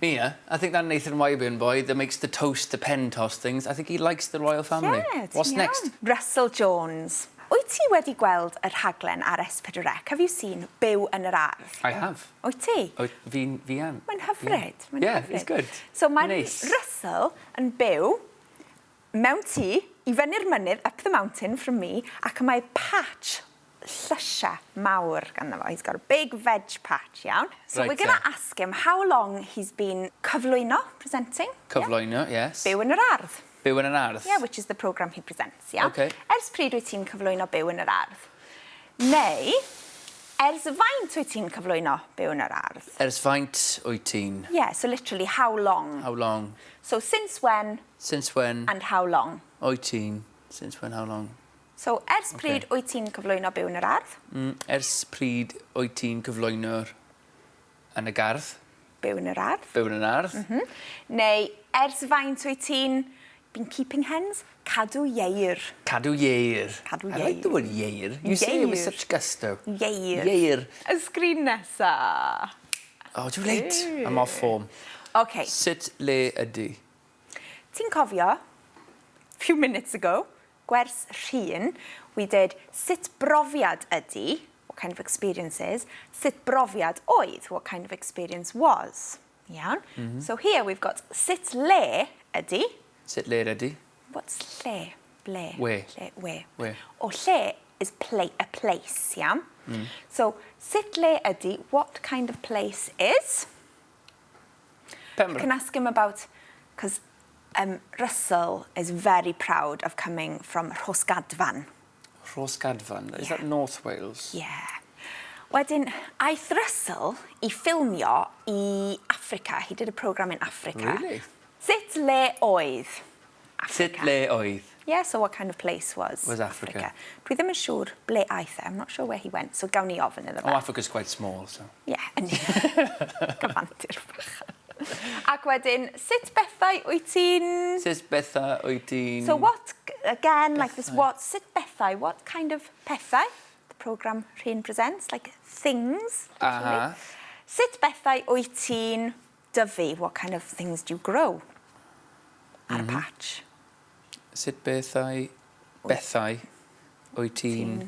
Mia, I think that Nathan Wyburn boy that makes the toast, the pen toss things, I think he likes the royal family. Yeah, ti'n What's iawn. next? Russell Jones. Wyt ti wedi gweld y rhaglen ar S4C? Have you seen Byw yn yr Ardd? I have. Wyt ti? O, fi'n, fi am. Mae'n hyfryd. Mae'n Yeah, hyfryd. it's good. So mae Neis. Russell yn byw mewn tŷ i fyny'r mynydd, up the mountain from me, ac mae patch llysiau mawr ganddo fo. He's got a big veg patch, iawn. So Right, we're going to te. ask him how long he's been cyflwyno, presenting. Cyflwyno, yes. Yeah? Byw yn yr ardd. Byw yn yr ardd. Yeah, which is the programme he presents, yeah? Okay. Ers pryd wyt ti'n cyflwyno Byw yn yr Ardd? Neu, ers faint wyt ti'n cyflwyno Byw yn yr Ardd? Ers faint wyt ti'n? Yeah, so literally how long? How long? So since when Since when? and how long? Wyt ti'n? Since when, how long? So ers pryd wyt ti'n cyflwyno Byw yn yr Ardd? Ers pryd wyt ti'n cyflwyno'r yn y gardd? Byw yn yr Ardd. Byw yn yr ardd? Neu ers faint wyt ti'n been keeping hens? Cadw ieir. Cadw ieir. Cadw I like the ieir. word ieir. You say it with Ieir. such gusto. Ieir. Ieir. Y sgrin nesa. Oh, too late. I'm off form. OK. Sut le ydy? Ti'n cofio, few minutes ago, gwers Rhun, we did sut brofiad ydy, what kind of experiences, sut brofiad oedd, what kind of experience was. Iawn? So here we've got sut le ydy. Sut le ydy? What's lle? Ble? We. Lle, we. We. O lle is a place, iawn? So, sut le ydy, what kind of place is? Penfro. I can ask him about, because Russell is very proud of coming from Rhosgadfan. Rhosgadfan. Is that North Wales? Yeah. Wedyn, aeth Russell i ffilmio i Africa. He did a programme in Africa. Really? Sut le oedd Sut Africa? le oedd? Yeah, so what kind of place was, Was Africa? Dwi ddim yn siŵr ble aeth e. I'm not sure where he went, so gawn ni ofyn iddo fe. Oh, Africa's quite small, so. Yeah, yn gyfandir bach. Ac wedyn, sut bethau wyt ti'n? Sut bethau wyt ti'n? So what, again, like this Bethau. what, sut bethau, what kind of pethau? The programme Rhun presents, like things, literally. Sut bethau wyt ti'n dyfu? What kind of things do you grow ar y patch? Sut bethau wyt ti'n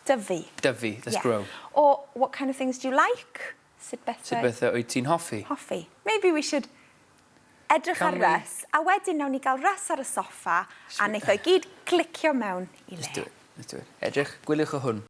Dyfu. dyfu? Let's grow. Or what kind of things do you like? Sut bethau? Sut bethau wyt ti'n hoffi? Hoffi. Maybe we should edrych ar Can we- Russ, a wedyn nawn ni gael Russ ar y soffa, a wneith o i gyd clicio mewn i le. Let's do it. Let's do it. Edrych, gwyliwch o hwn.